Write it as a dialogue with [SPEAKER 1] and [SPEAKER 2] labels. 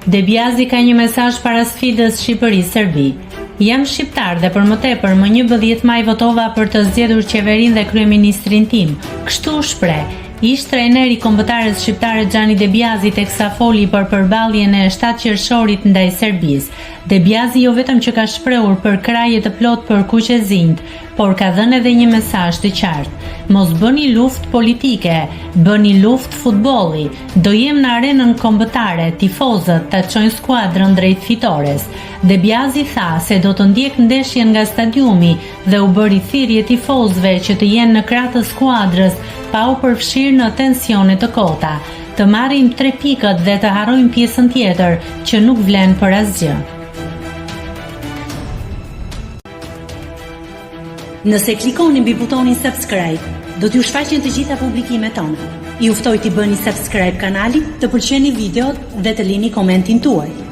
[SPEAKER 1] De Biazi ka një mesazh para sfidës Shqipëri-Serbi. Jam shqiptar dhe për më tepër më 11 maj votova për të zgjedhur qeverinë dhe kryeministrin tim. Kështu u shpreh ish-trajneri i kombëtares shqiptare Gianni De Biazi teksa foli për përballjen e 7 qershorit ndaj Serbisë. De Biazi jo vetëm që ka shprehur përkrahje të plotë për kuqezinjtë, por ka dhënë edhe një mesazh të qartë. Mos bëni luftë politike, bëni luftë futbolli. Do jem në arenën kombëtare, tifozët ta çojnë skuadrën drejt fitores. De Biazi tha se do të ndjekë ndeshjen nga stadiumi dhe u bëri thirrje tifozëve që të jenë në krah të skuadrës pa u përfshirë në tensione të kota. Të marrim tre pikët dhe të harrojmë pjesën tjetër, që nuk vlen për asgjë. Nëse klikoni mbi butonin subscribe, do t'ju shfaqen të gjitha publikimet tona. Ju ftoj t'i bëni subscribe kanalit, të pëlqeni videot dhe të lini komentin tuaj.